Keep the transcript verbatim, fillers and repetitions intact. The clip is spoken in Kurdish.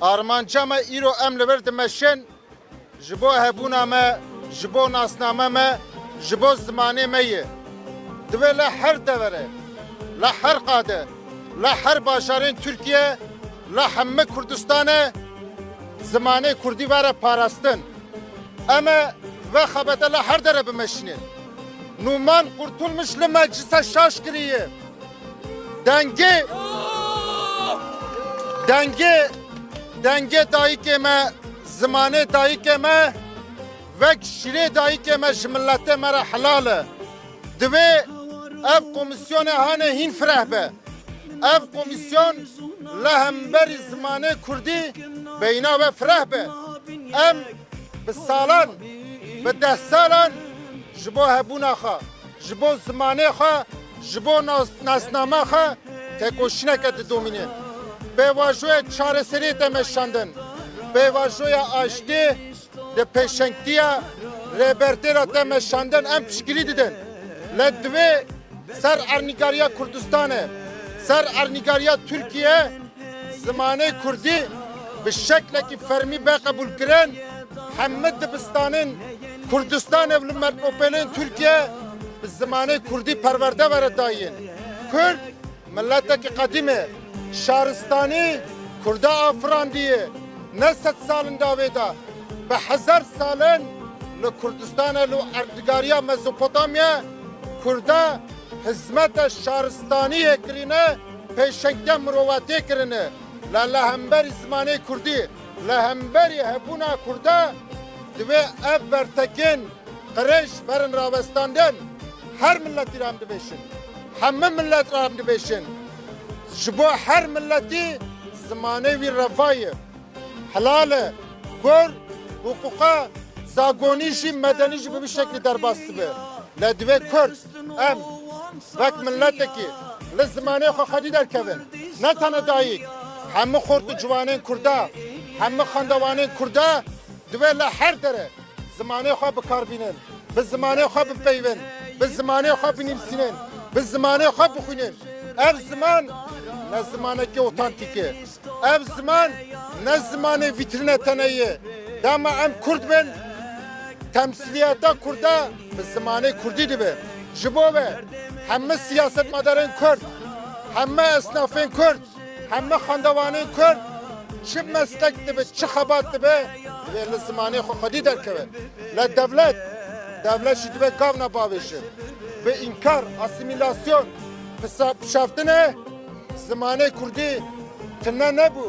Armanca me îro em li vir dimeşin, ji bo hebûna me, ji bo nasname me, ji bo zimanê me ye. Divê li her devere, li her qade, li her bajarên Tirkiye, li hemî Kurdistanê zimanê kurdî were parastin. Em ê ve xebete li her dere bimeşînin. Numan Kurtulmuş li meclise şaş kiriye. Dengê, dengê, dengê dayikê me, zimanê dayikê me, wek şîrê dayikê me ji miletê me re helal e. Divê ev komîsyonê hane hîn fireh be. Ev komîsyon li hemberî zimanê kurdî beyna we fireh be. Em bi salan, bi deh salan ji bo hebûna xwe, ji bo zimanê xwe, ji bo nas-, nasnama xwe tekoşîneke didomînin. Pêvajoyê çareseriyê te meşandin. Pêvajoya aştî di pêşengtiya Rêbertê re te meşandin, em piştgirî didin. Lê divê ser ernîgariya Kurdistanê, ser ernîgariya Tirkiye, zimanê kurdî bi şeklekî fermî be qebûlkirin, hemî dibistanên Kurdistanê û li metropolên Tirkiye bi zimanê kurdî perwerde were dayîn. Kurd miletekî qedîm e. Şaristanî Kurda afirandiye. Ne sed salin davê de, bi hezar salin li Kurdistanê, li erdnîgariya Mezopotamya Kurda hizmeta şaristaniyê kirine, pêşengtiya mirovatiyê kirine. Lê li hemberî zimanê kurdî, li hemberî hebûna kurda divê ev bertekên qirêj werin rawestandin. Her miletî re em dibêjin. Hemî milet re em dibêjin. Ji bo her miletî zimanê wî reva ye. Helal e. Gor, hiqûqa zagonî jî, medenî jî bi vî şeklî derbas dibe. Lê divê Kurd, em, wek miletekî li zimanê xwe xwedî derkevin. Ne tene dayik, hemî xort û ciwanên kurda, hemî xwendewanên kurda divê li her dere zimanê xwe bi kar bînin, bi zimanê xwe bipeyvin, bi zimanê xwe binivîsînin, bi zimanê xwe bixwînin. Ev ziman ne zimanekî otantîk e. Ev ziman ne zimanê vîtrîne tene ye. Dema em kurd bin, temsîliyeta kurda bi zimanê kurdî dibe. Ji bo ve hemî siyasetmedarên kurd, hemî esnafên kurd, hemî xwendevanên kurd, çi meslek dibe, çi xebat dibe, divê li zimanê xwe xwedî derkeve. Lê dewlet, dewlet jî divê gavna bavêje. Bi înkar, asîmîlasyon, pisa-, pişaftinê zimanê kurdî tune nebû.